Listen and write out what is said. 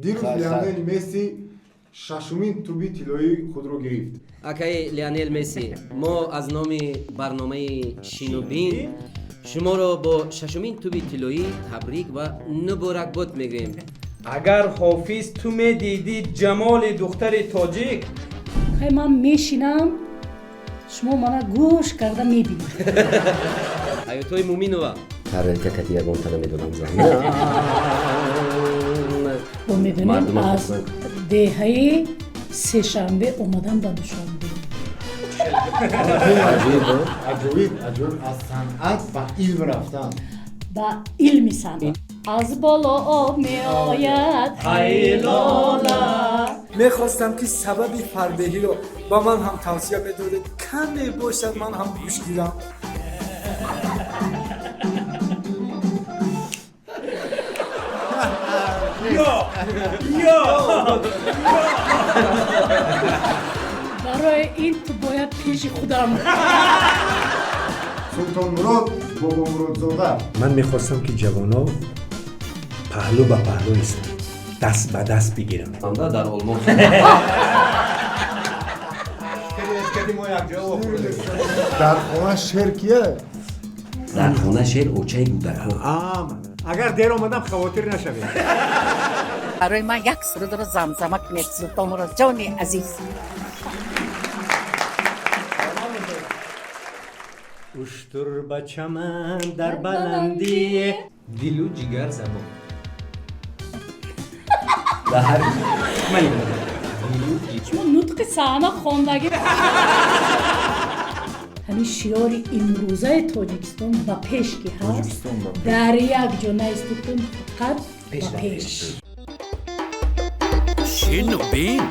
Дирӯз Лионел Месси шашумин тӯби тиллоии худро гирифт. Акаи Лионел Месси, мо аз номи барномаи Шинубин шуморо бо шашумин тӯби тиллоӣ табрик ва муборакбод мегӯем. Агар, Ҳофиз, ту медидӣ ҷамоли духтари тоҷик. Хай, ман мешинам, шумо мана гӯш карда мебинед. Ҳаётҳои Муминова тарелка кати ягонта намедонам зан. Бо медонем. Мардумам аз хурсанд. Деҳаи Сешанбе омадан ба Душанбе. Аҷоиб, а? Аҷоиб, аҷоиб, аз санъат ба илм рафтан. Ба илми санъат аз боло об меояд, ҳай лола. Мехостам, ки сабаби фарбеҳиро ба ман ҳам тавсия медодед, каме бошад, ман ҳам гӯш гирам. Ё, ё. Барои ин ту бояд пеши худам. Султонмурод Бобомуродзода. Ман мехостам, ки ҷавонҳо паҳлӯ ба паҳлӯ истанд, даст ба даст бигиранд. Анда дар Олмон. Кади мо якҷоя вохӯрдем. Дар хона шер кия? Дар хона шер очаи гудакҳо. Ама агар дер омадам, хавотир нашавед. Барои ман як сурудро замзама кунед, Султонмурод ҷони азиз. Уштур ба чаман дар баландӣ. Дилу ҷигар, забон. Дар ҳар Ман дилу Шумо нутқи саҳна хондагӣ, ҳамин шиёри имрӯзаи Тоҷикистон ба пеш ки ҳаст. Тоҷикистон ба пеш. Дар як ҷо наистедтун, фақат ба пеш. Шинубин.